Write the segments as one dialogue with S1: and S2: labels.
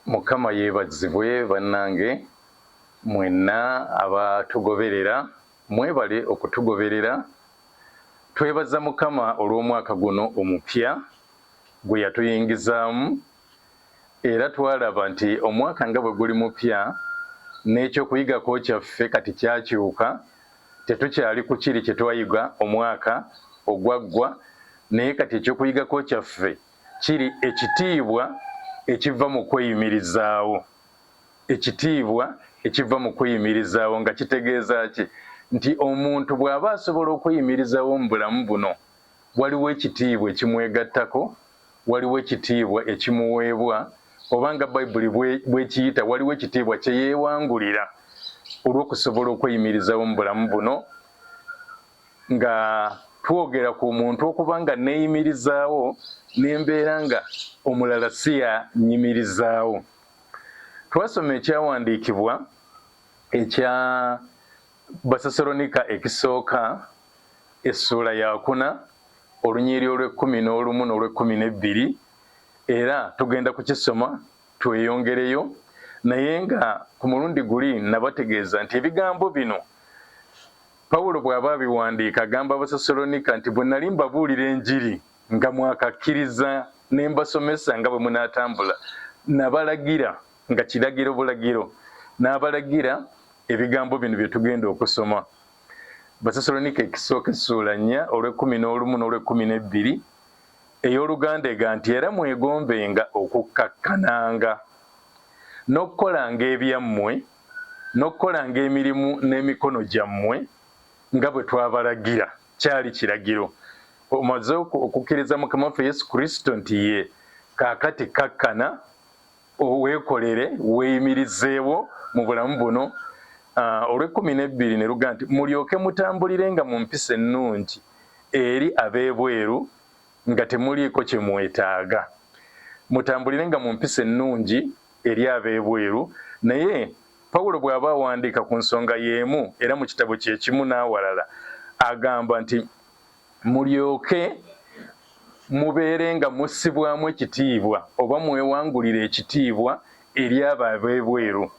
S1: Mukama yeebazibwe bannange mwenna abatugoberera, mwebale okutugoberera. Twebaza Mukama olw'omwaka guno omupya gwe yatuyingizaamu era twalaba nti omwaka nga bwe guli mupya n'ekyokuyigako kyaffe kati kyakyuka, tetukyali ku kiri kye twayiga omwaka ogwaggwa naye kati ekyokuyigako kyaffe kiri ekitiibwa ekiva mu kweyimirizaawo. Ekitiibwa ekiva mu kweyimirizaawo nga kitegeeza ki? Nti omuntu bw'aba asobola okweyimirizaawo mu bulamu buno, waliwo ekitiibwa ekimwegattako, waliwo ekitiibwa ekimuweebwa, oba nga Bayibuli bw'ekiyita, waliwo ekitiibwa kye yeewangulira olw'okusobola okweyimirizaawo mu bulamu buno. Nga twogera ku muntu okuba nga neeyimirizaawo ne mbeera nga omulala si yanyimirizaawo. Twasoma ekyawandiikibwa ekya Basesalonika ekisooka essuula yakuna olunyiriri olw'ekkumi n'olumu n'olw'ekkumi n'ebbiri era tugenda kukisoma tweyongereyo naye nga ku mulundi guli nabategeeza nti ebigambo bino Pawulo bw'aba abiwandiika agamba Abasesalonika nti bwe nali mbabuulira enjiri nga mwakakkiriza ne mbasomesa nga bwe munaatambula, nabalagira nga kiragiro bulagiro, n'abalagira ebigambo bino bye tugenda okusoma. Basesalonika ekisooka essuula nnya olw'ekkumi n'olumu n'olw'ekkumi n'ebbiri ey'Oluganda ega nti era mwegombenga okukkakkananga n'okukolanga ebyammwe n'okukolanga emirimu n'emikono gyammwe nga bwe twabalagira. Kyali kiragiro. Omaze okukkiriza Mukama waffe Yesu Kristo nti ye kaakati kakkana weekolere weeyimirizeewo mu bulamu buno. Olw'ekkumi n'ebbiri ne luga nti mulyoke mutambulirenga mu mpisa ennungi eri ab'ebweru nga temuliiko kye mwetaaga. Mutambulirenga mu mpisa ennungi eri ab'ebweru. Naye Pawulo bw'aba awandiika ku nsonga y'emu era mu kitabo kye kimu n'awalala agamba nti mulyoke mubeere nga mussibwamu ekitiibwa oba mwewangulire ekitiibwa eri abo ab'ebweru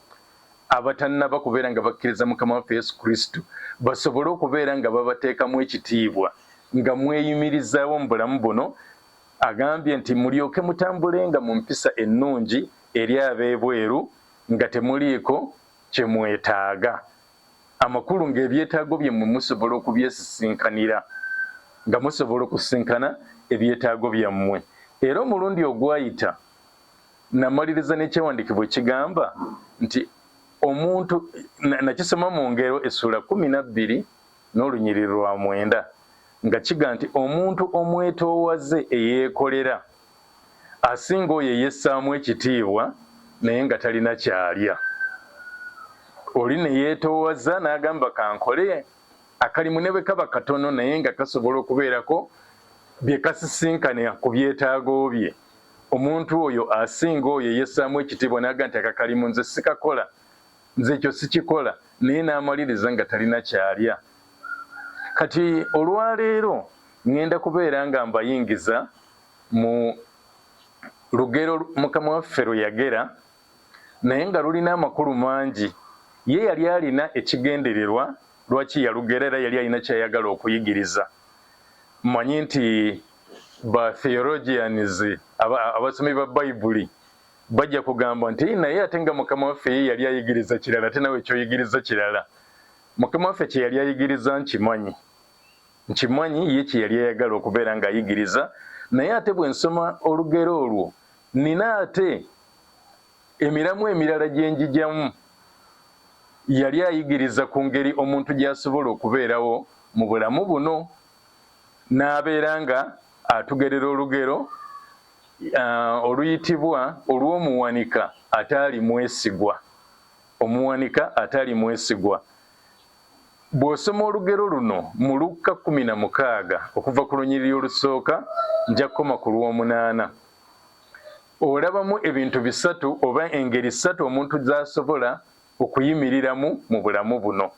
S1: abatannaba kubeera nga bakkiriza Mukama waffe Yesu Kristo basobole okubeera nga babateekamu ekitiibwa nga mweyimirizaawo mu bulamu buno. Agambye nti mulyoke mutambulenga mu mpisa ennungi eri ab'ebweru nga temuliiko kye mwetaaga. Amakulu ng'ebyetaago byammwe musobola okubyesisinkanira, nga musobola okusisinkana ebyetaago byammwe. Era omulundi ogwayita namaliriza n'ekyawandiikibwa ekigamba nti omuntu, nakisoma mu Ngero essuula 12 n'olunyiriri lwa mwenda nga kiga nti omuntu omwetoowaze eyeekolera asinga oyo eyessaamu ekitiibwa naye nga talina kyalya. Oli ne yeetoowaza n'agamba kankole akalimu ne bwe kaba katono naye nga kasobola okubeerako bye kasisinkana ku byetaago bye. Omuntu oyo asinga oyo eyessaamu ekitiibwa n'agamba nti akakalimu nze sikakola. Nze ekyo sikikola, naye n'amaliriza nga talina ky'alya. Kati olwaleero ŋŋenda kubeera nga mbayingiza mu lugero Mukama waffe lwe yagera, naye nga lulina amakulu mangi. Ye yali alina ekigendererwa lwaki yalugera era yali alina ky'ayagala okuyigiriza. Mmanyi nti ba theologians, abasomi ba Bayibuli, Bajja kugamba nti, Naye ate nga Mukama waffe ye yali ayigiriza kirala, ate nawe ky'oyigiriza kirala. Mukama waffe kye yali ayigiriza nkimanyi. Nkimanyi ye kye yali ayagala okubeera ng'ayigiriza, naye ate bwe nsoma olugero olwo, nnina ate emiramwa emirala gye njijamu. Yali ayigiriza ku ngeri omuntu gy'asobola okubeerawo mu bulamu buno, n'abeera nga atugerera olugero oluyitibwa olw'omuwanika ataali mwesigwa. Omuwanika atali mwesigwa. Bw'osoma olugero luno mu Lukka 16 okuva ku lunyiriri olusooka nja kukoma ku lw'omunaana, olabamu ebintu bisatu oba engeri ssatu omuntu z'asobola okuyimiriramu mu bulamu buno.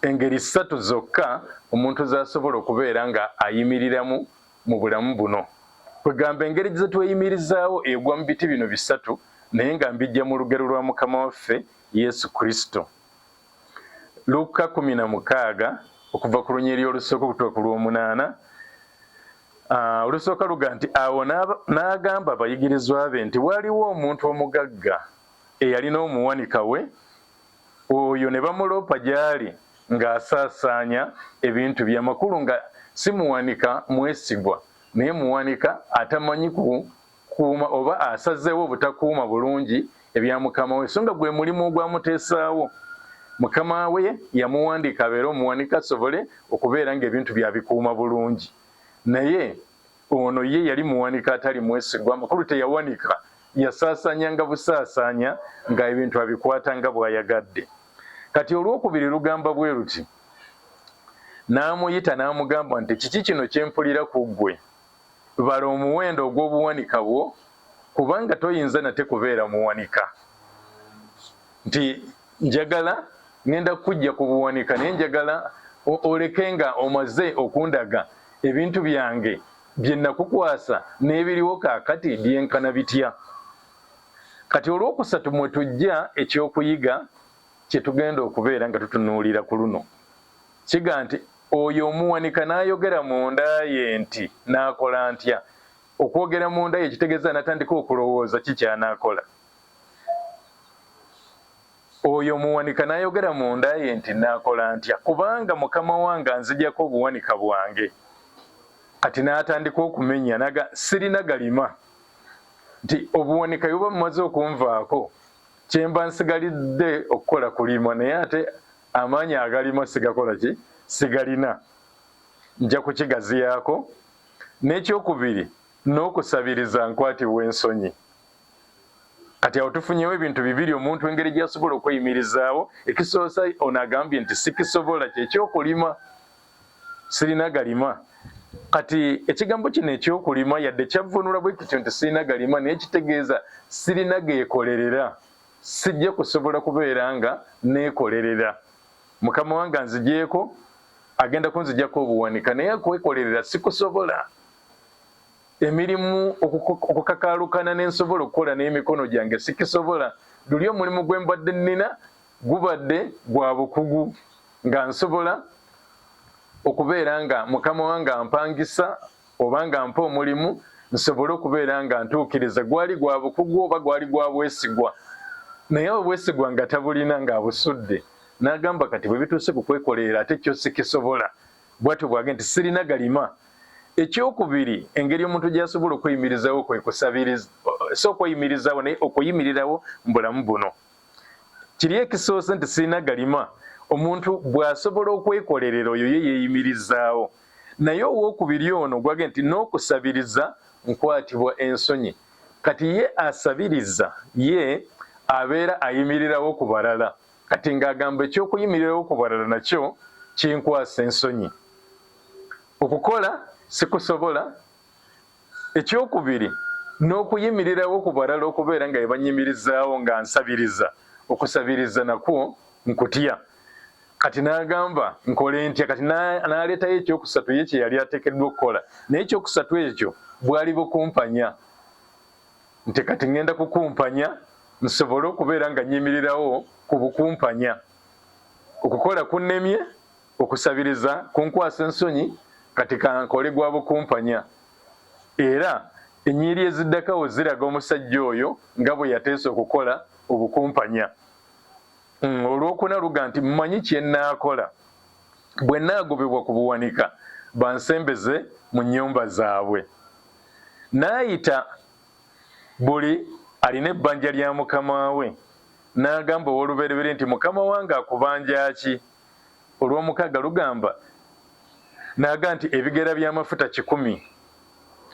S1: Engeri ssatu zokka omuntu z'asobola okubeera nga ayimiriramu mu bulamu buno. Kwegamba engeri ze tweyimirizaawo egwa mu biti bino bisatu naye nga mbijja mu lugero lwa Mukama waffe Yesu Kristo. Lukka 16 okuva ku lunyiriri olusooka okutuuka ku lw'omunaana. Olusooka luga nti awo n'agamba abayigirizwa be nti waaliwo omuntu omugagga eyalina omuwanika we, oyo ne bamuloopa gy'ali ng'asaasaanya ebintu bye. Amakulu nga si muwanika mwesigwa, naye muwanika atamanyi kukuuma oba asazeewo obutakuuma bulungi ebya mukama we, so nga gwe mulimu ogwamuteesaawo. Mukama we yamuwandiika abeere omuwanika asobole okubeera ng'ebintu byabikuuma bulungi, naye ono ye yali muwanika atali mwesigwa. Amakulu teyawanika, yasaasaanyanga busaasaanya nga ebintu abikwata nga bw'ayagadde. Kati olwokubiri lugamba bwe luti, n'amuyita n'amugamba nti kiki kino kye mpulira ku ggwe? Bala omuwendo ogw'obuwanika bwo, kubanga toyinza nate kubeera muwanika. Nti njagala ngenda kujja ku buwanika, naye njagala oleke nga omaze okundaga ebintu byange bye nakukwasa n'ebiriwo kaakati byenkana bitya. Kati olwokusatu mwe tujja ekyokuyiga kye tugenda okubeera nga tutunuulira ku luno. Kiga nti oyo omuwanika n'ayogera munda ye nti naakola ntya? Okwogera munda ye kitegeeza n'atandika okulowooza ki ky'anaakola. Oyo omuwanika n'ayogera munda ye nti naakola ntya? Kubanga mukama wange anzigyako obuwanika bwange. Kati n'atandika okumenya naga sirina galima, nti obuwanika buba bumaze okunvaako, kyemba nsigalidde okukola kulima, naye ate amaanyi agalima sigakola ki? Sigalina. Nja kukigaziyaako. N'ekyokubiri, n'okusabiriza nkwatibwa ensonyi. Kati awo tufunyewo ebintu bibiri omuntu engeri gy'asobola okweyimirizaawo. Ekisoosa ono agambye nti sikisobola, kyekyokulima, sirina galima. Kati ekigambo kino ekyokulima yadde kyavvuunulwa bwe kityo nti sirina galima, naye kitegeeza sirina geekolerera, sijja kusobola kubeera nga neekolerera. Mukama wange anzigyeko, agenda kunzigyako obuwanika, naye okwekolerera sikusobola. Emirimu okukakaalukana ne nsobola okukola n'emikono gyange sikisobola. Luli omulimu gwe mbadde nnina gubadde gwa bukugu, nga nsobola okubeera nga mukama wange ampangisa oba nga mpa omulimu nsobole okubeera nga ntuukiriza. Gwali gwa bukugu oba gwali gwa bwesigwa, naye obwesigwa nga tabulina, ng'abusudde. N'agamba kati bwe bituuse ku kwekolerera ate kyo sikisobola. Bw'atyo bw'agenda nti sirina galima. Ekyokubiri, engeri omuntu gy'asobola okweyimirizaawo kwe kusabiriza, si okweyimirizaawo naye okuyimirirawo mu bulamu buno. Kiri ekisoose nti sirina galima, omuntu bw'asobola okwekolerera oyo ye yeeyimirizaawo. Naye owookubiri ono gw'agenda nti n'okusabiriza nkwatibwa ensonyi. Kati ye asabiriza ye abeera ayimirirawo ku balala. Kati ng'agamba eky'okuyimirirawo ku balala nakyo kinkwasa ensonyi. Okukola sikusobola. Ekyokubiri, n'okuyimirirawo ku balala okubeera nga bebanyimirizaawo nga nsabiriza, okusabiriza nakwo nkutya. Kati n'agamba nkole ntya? Kati n'aleetayo ekyokusatu ye kye yali ateekeddwa okukola, naye ekyokusatu ekyo bwali bukumpanya, nti kati ŋŋenda kukumpanya nsobole okubeera nga nnyimirirawo ku bukumpanya. Okukola kunnemye, okusabiriza kunkwasa ensonyi, kati kankole gwa bukumpanya. Era ennyiriri eziddako awo ziraga omusajja oyo nga bwe yateesa okukola obukumpanya. Olwokuna luga nti mmanyi kye nnaakola, bwe nnaagobebwa ku buwanika bansembeze mu nnyumba zaabwe. N'ayita buli alina ebbanja lya mukama we, n'agamba ow'olubereberye nti mukama wange akubanja ki? Olw'omukaaga lugamba, n'agamba nti ebigera by'amafuta 100.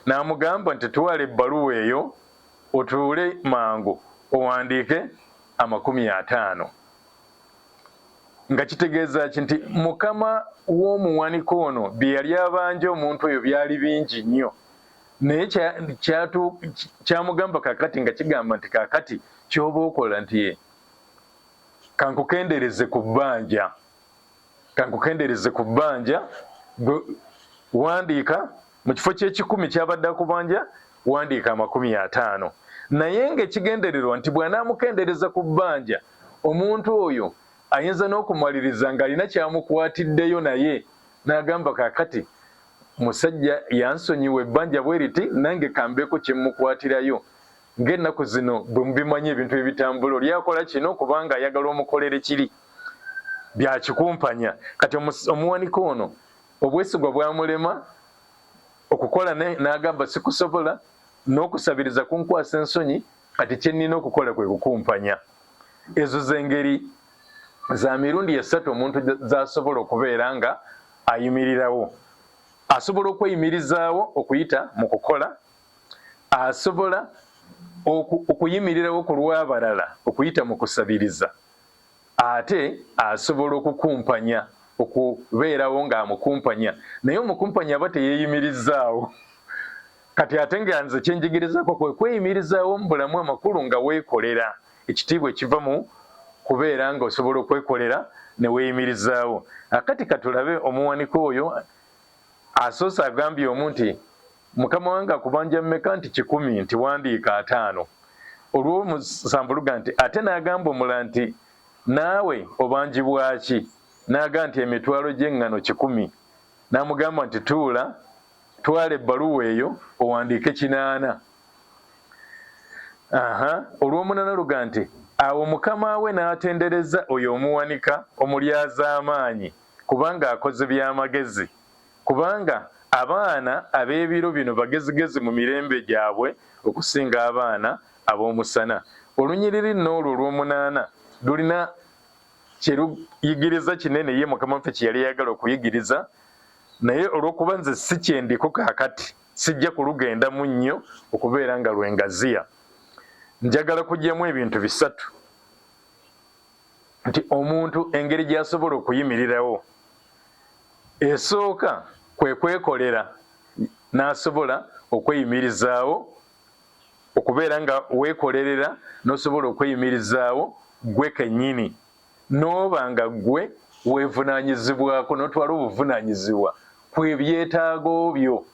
S1: N'amugamba nti twala ebbaluwa eyo otuule mangu owandiike 50. Nga kitegeeza ki? Nti mukama w'omuwanika ono bye yali abanja omuntu oyo byali bingi nnyo, naye kyamugamba kakati nga kigamba nti kakati kyoba okola nti kankukendereze ku bbanja, kankukendereze ku bbanja, wandiika mu kifo ky'ekikumi kyabadde akubanja wandiika 50. Naye ng'ekigendererwa nti bw'anaamukendereza ku bbanja, omuntu oyo ayinza n'okumaliriza ng'alina kyamukwatiddeyo, naye n'agamba kaakati musajja yansonyiwa ebbanja bwe riti, nange kambeeko kye mmukwatirayo. Ng'ennaku zino bwe mubimanyi ebintu ebitambula, oli akola kino kubanga ayagala omukolere kiri byakikumpanya. Kati omuwanika ono obwesigwa bwamulema okukola, n'agamba sikusobola, n'okusabiriza kunkwasa ensonyi, kati kye nnina okukola kwe kukumpanya. Ezo z'engeri za mirundi esatu omuntu z'asobola okubeera nga ayimirirawo. Asobola okweyimirizaawo okuyita mu kukola, asobola okuyimirirawo ku lw'abalala okuyita mu kusabiriza, ate asobola okukumpanya, okubeerawo ng'amukumpanya, naye omukumpanya aba teyeeyimirizaawo. Kati ate nga nze kyenjigirizako kwe kweyimirizaawo mu bulamu, amakulu nga weekolera, ekitiibwa ekiva mu kubeera nga osobola okwekolera ne weeyimirizaawo. Akati katulabe omuwanika oyo asoose agambye omu nti mukama wange akubanja mmeka? Nti 100. Nti wandiika 50. Olw'omusanvu luga nti ate n'agamba omulala nti naawe obanjibwaki? N'agamba nti emitwalo gy'eŋŋano 100. N'amugamba nti tuula, twala ebbaluwa eyo owandiike 80. Aha, olw'omunaana luga nti awo mukama we n'atendereza oyo omuwanika omulyazaamaanyi, kubanga akoze by'amagezi, kubanga abaana ab'ebiro bino bagezigezi mu mirembe gyabwe okusinga abaana ab'omusana. Olunyiriri nno olwo olw'omunaana lulina kye luyigiriza kinene ye mukama waffe kye yali ayagala okuyigiriza, naye olw'okuba nze si kyendiko kaakati sijja kulugendamu nnyo okubeera nga lwengaziya. Njagala kugyamu ebintu bisatu nti omuntu engeri gy'asobola okuyimirirawo. Esooka kwe kwekolera n'asobola okweyimirizaawo, okubeera nga weekolerera n'osobola okweyimirizaawo ggwe kennyini, n'oba nga ggwe weevunaanyizibwako n'otwala obuvunaanyizibwa ku ebyetaago byo,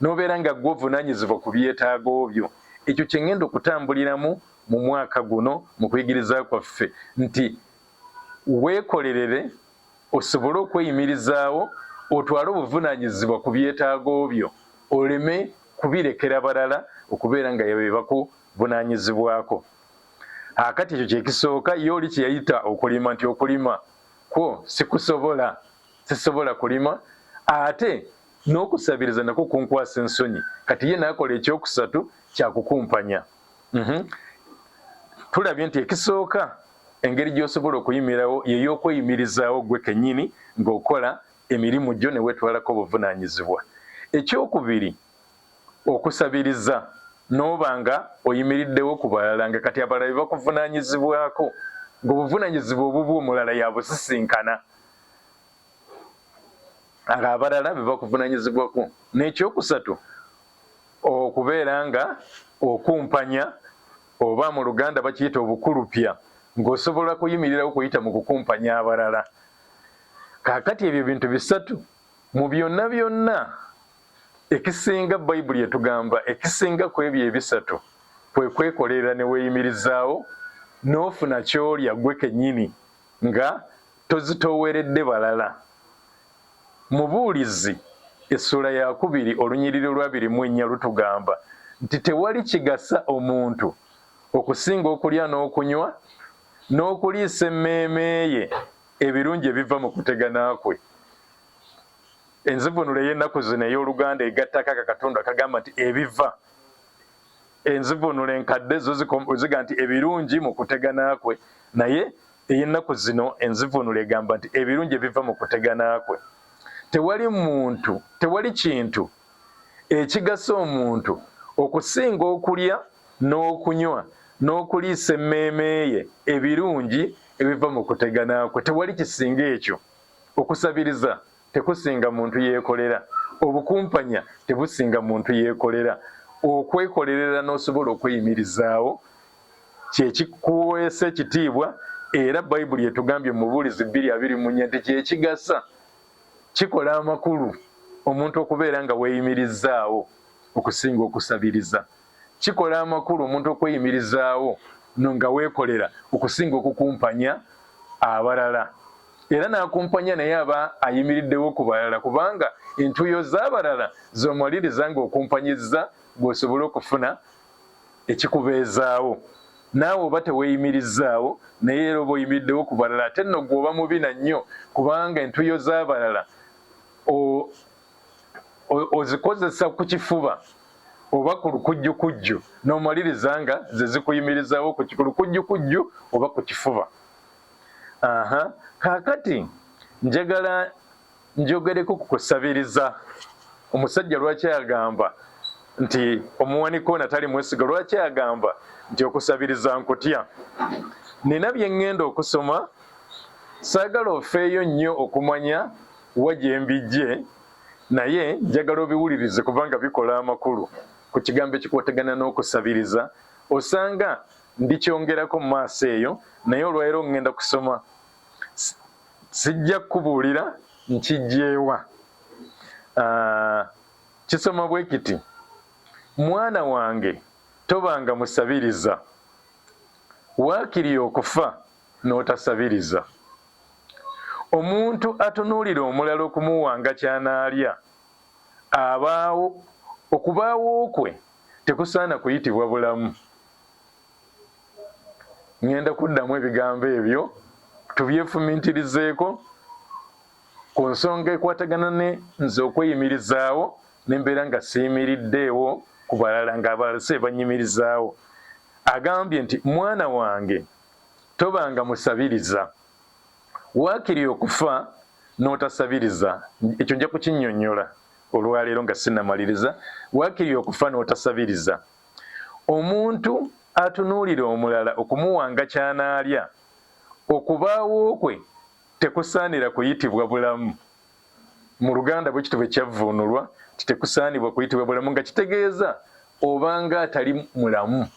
S1: n'obeera nga ggwe ovunaanyizibwa ku byetaago byo. Ekyo kye ŋŋenda okutambuliramu mu mwaka guno mu kuyigiriza kwaffe, nti weekolerere osobole okweyimirizaawo, otwale obuvunaanyizibwa ku byetaago byo, oleme kubirekera balala okubeera nga be bakuvunaanyizibwako. Akati ekyo kyekisooka. Ye oli kye yayita okulima, nti okulima kwo sikusobola, sisobola kulima, ate n'okusabiriza nakwo kunkwasa ensonyi. Kati ye n'akola ekyokusatu kyakukumpanya. Tulabye nti ekisooka engeri gy'osobola okuyimirawo yey'okweyimirizaawo ggwe kennyini ng'okola emirimu gyo ne weetwalako obuvunaanyizibwa. Ekyokubiri, okusabiriza n'oba nga oyimiriddewo ku balala, nga kati abalala be bakuvunaanyizibwako, ng'obuvunaanyizibwa obubwo omulala yabusisinkana, nga abalala be bakuvunaanyizibwako. N'ekyokusatu, okubeera nga okumpanya, oba mu Luganda bakiyita obukulupya, ng'osobola kuyimirirawo kuyita mu kukumpanya abalala. Kaakati ebyo bintu bisatu mu byonna byonna ekisinga Bayibuli etugamba ekisinga ku ebyo ebisatu kwe kwekolerera ne weeyimirizaawo n'ofuna ky'olya ggwe kennyini nga tozitooweredde balala. Mubuulizi essuula ya 2 olunyiriri olwa 24 lutugamba nti tewali kigasa omuntu okusinga okulya n'okunywa n'okuliisa emmeeme ye ebirungi ebiva mu kutegana kwe. Enzivuunula ey'ennaku zino ey'Oluganda egattako akakatundu akagamba nti ebiva. Enzivuunula enkadde zo ziga nti ebirungi mu kutegana kwe, naye ey'ennaku zino enzivuunula egamba nti ebirungi ebiva mu kutegana kwe. Tewali muntu, tewali kintu ekigasa omuntu okusinga okulya n'okunywa n'okuliisa emmeeme ye ebirungi ebiva mu kutegana kwe. Tewali kisinga ekyo. Okusabiriza tekusinga muntu yeekolera, obukumpanya tebusinga muntu yeekolera. Okwekolerera n'osobola okweyimirizaawo kye kikuweesa ekitiibwa, era Bayibuli etugambye mu Mubuulizi 2:24 nti kye kigasa, kikola amakulu omuntu okubeera nga weeyimirizzaawo okusinga okusabiriza. Kikola amakulu omuntu okweyimirizaawo no nga weekolera okusinga okukumpanya abalala. Era n'akumpanya naye aba ayimiriddewo ku balala kubanga entuuyo z'abalala z'omaliriza ng'okumpanyizza gw'osobole okufuna ekikubeezaawo. Naawe oba teweeyimirizzaawo naye era oba oyimiriddewo ku balala ate nno ggwe oba mubi na nnyo kubanga entuuyo z'abalala ozikozesa ku kifuba oba ku lukujjukujju n'omaliriza nga ze zikuyimirizaawo ku lukujjukujju oba ku kifuba. Aha, kaakati njagala njogereko ku kusabiriza. Omusajja lwaki agamba nti omuwanika ono atali mwesiga, lwaki agamba nti okusabiriza nkutya? Nina bye ŋŋenda okusoma, saagala ofeeyo nnyo okumanya wa gye mbijje, naye njagala obiwulirize kubanga bikola amakulu ku kigambo ekikwatagana n'okusabiriza. Osanga ndikyongerako mu maaso eyo, naye olwaleero ŋŋenda kusoma. Sijja kukubuulira nkijjeewa. Kisoma bwe kiti, Mwana wange tobanga musabiriza, waakiri okufa n'otasabiriza. Omuntu atunuulira omulala okumuwanga ky'anaalya, abaawo, okubaawo kwe tekusaana kuyitibwa bulamu. Ŋŋenda kuddamu ebigambo ebyo tubyefumintirizeeko ku nsonga ekwatagana ne nze okweyimirizaawo ne mbeera nga siyimiriddeewo ku balala ng'abalala si be bannyimirizaawo. Agambye nti, Mwana wange tobanga musabiriza, waakiri okufa n'otasabiriza. Ekyo nja kukinnyonnyola olwaleero nga sinnamaliriza. Waakiri okufa n'otasabiriza. Omuntu atunuulira omulala okumuwanga ky'anaalya, okubaawo kwe tekusaanira kuyitibwa bulamu. Mu Luganda bwe kityo bwe kyavvuunulwa nti tekusaanibwa kuyitibwa bulamu nga kitegeeza obanga atali mulamu.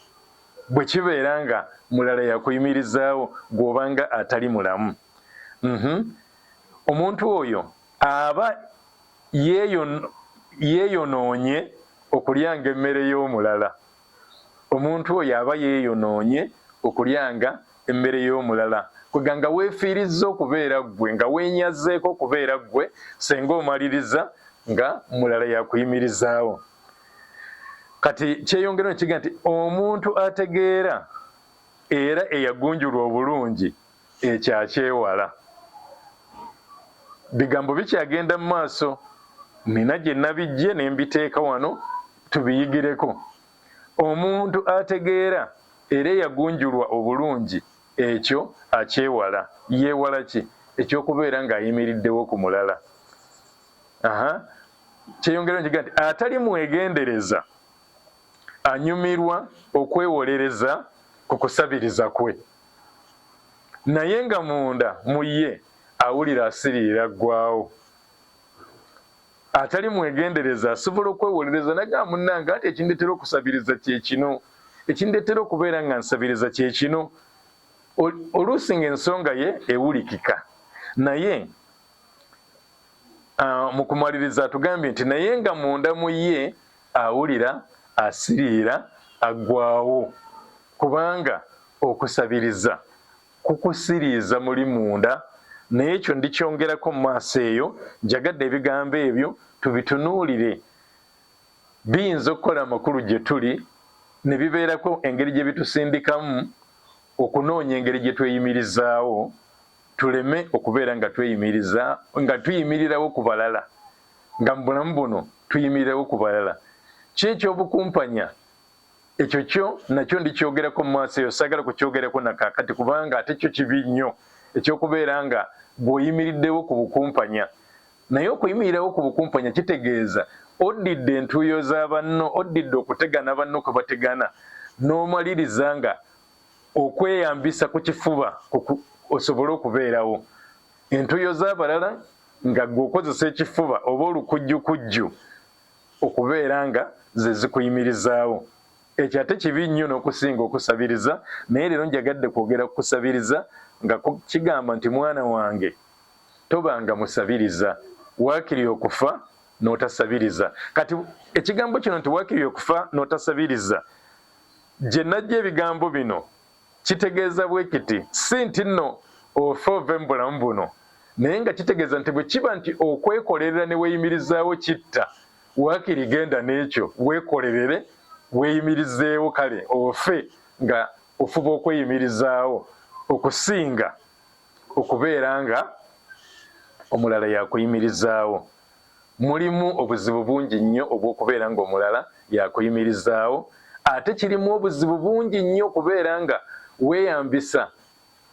S1: Bwe kibeera nga mulala yakuyimirizaawo ggwe obanga atali mulamu. Mhm. Omuntu oyo aba yeeyonoonye okulyanga emmere y'omulala. Omuntu oyo aba yeeyonoonye okulyanga emmere y'omulala. Kwega nga weefiirizza okubeera ggwe, nga weenyazeeko okubeera ggwe, senga omaliriza nga mulala yakuyimirizaawo. Kati kyeyongera nekiga nti omuntu ategeera era eyagunjulwa obulungi ekyo akyewala. Bigambo bikyagenda mu maaso, nina gye nabiggye ne mbiteeka wano tubiyigireko. Omuntu ategeera era eyagunjulwa obulungi ekyo akyewala. Yeewala ki? Eky'okubeera ng'ayimiriddewo ku mulala. Aha. Kyeyongera nkiga nti atali mwegendereza anyumirwa okwewolereza ku kusabiriza kwe. Naye nga munda mu ye awulira asiriira aggwaawo. Atali mwegendereza asobola okwewolereza nagamba munnange anti ekindetera okusabiriza kye kino, ekindetera okubeera nga nsabiriza kye kino. Oluusi ng'ensonga ye ewulikika naye mu kumaliriza atugambye nti naye nga munda mu ye awulira asiriira aggwaawo kubanga okusabiriza kukusiriiza muli munda naye ekyo ndikyongerako mu maaso eyo. Njagadde ebigambo ebyo tubitunuulire, biyinza okukola amakulu gye tuli ne bibeerako engeri gye bitusindikamu okunoonya engeri gye tweyimirizaawo tuleme okubeera nga tweyimiriza nga tuyimirirawo ku balala nga mu bulamu buno tuyimirirawo ku balala. Ki ekyobukumpanya ekyo kyo nakyo ndikyogerako mu maaso eyo, saagala kukyogerako na kaakati kubanga ate kyo kibi nnyo ekyokubeera nga gw'oyimiriddewo ku bukumpanya. Naye okuyimirirawo ku bukumpanya kitegeeza oddidde entuuyo za banno, oddidde okutegana banno kwe bategana n'omaliriza nga Okweyambisa ku kifuba osobole okubeerawo. Entuuyo z'abalala nga ggwe okozesa ekifuba oba olukujjukujju okubeera nga ze zikuyimirizaawo. Ekyo ate kibi nnyo n'okusinga okusabiriza, naye leero njagadde kwogera ku kusabiriza nga kigamba nti mwana wange tobanga musabiriza, waakiri okufa n'otasabiriza. Kati ekigambo kino nti waakiri okufa n'otasabiriza, gye najja ebigambo bino kitegeeza bwe kiti, si nti nno ofe ove mu bulamu buno, naye nga kitegeeza nti bwe kiba nti okwekolerera ne weeyimirizaawo kitta, waakiri genda n'ekyo weekolerere weeyimirizeewo, kale ofe nga ofuba okweyimirizaawo okusinga okubeera nga omulala yakuyimirizaawo. Mulimu obuzibu bungi nnyo obw'okubeera ng'omulala yakuyimirizaawo, ate kirimu obuzibu bungi nnyo okubeera nga weeyambisa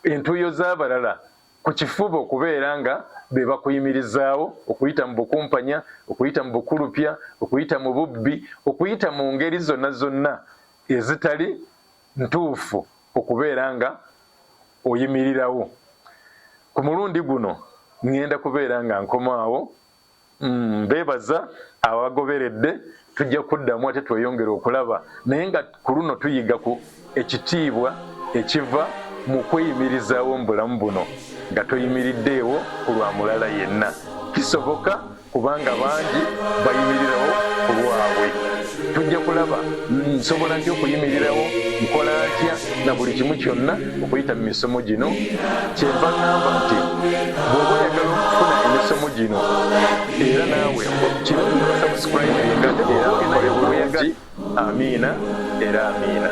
S1: entuuyo z'abalala ku kifuba okubeera nga be bakuyimirizaawo okuyita mu bukumpanya, okuyita mu bukulupya, okuyita mu bubbi, okuyita mu ngeri zonna zonna ezitali ntuufu okubeera nga oyimirirawo. Ku mulundi guno ŋŋenda kubeera nga nkomaawo. Mbeebaza abagoberedde, tujja kuddamu ate tweyongere okulaba naye nga ku luno tuyiga ku ekitiibwa ekiva mu kweyimirizaawo mu bulamu buno nga toyimiriddeewo ku lwa mulala yenna. Kisoboka kubanga bangi bayimirirawo ku lwabwe. Tujja kulaba nsobola ntya okuyimirirawo, nkola ntya na buli kimu kyonna okuyita mu misomo gino. Kyenva ŋŋamba nti bw'oba oyagala okufuna emisomo gino era naawe kirungi n'osubscribinga era okole bulungi. Amiina era amiina.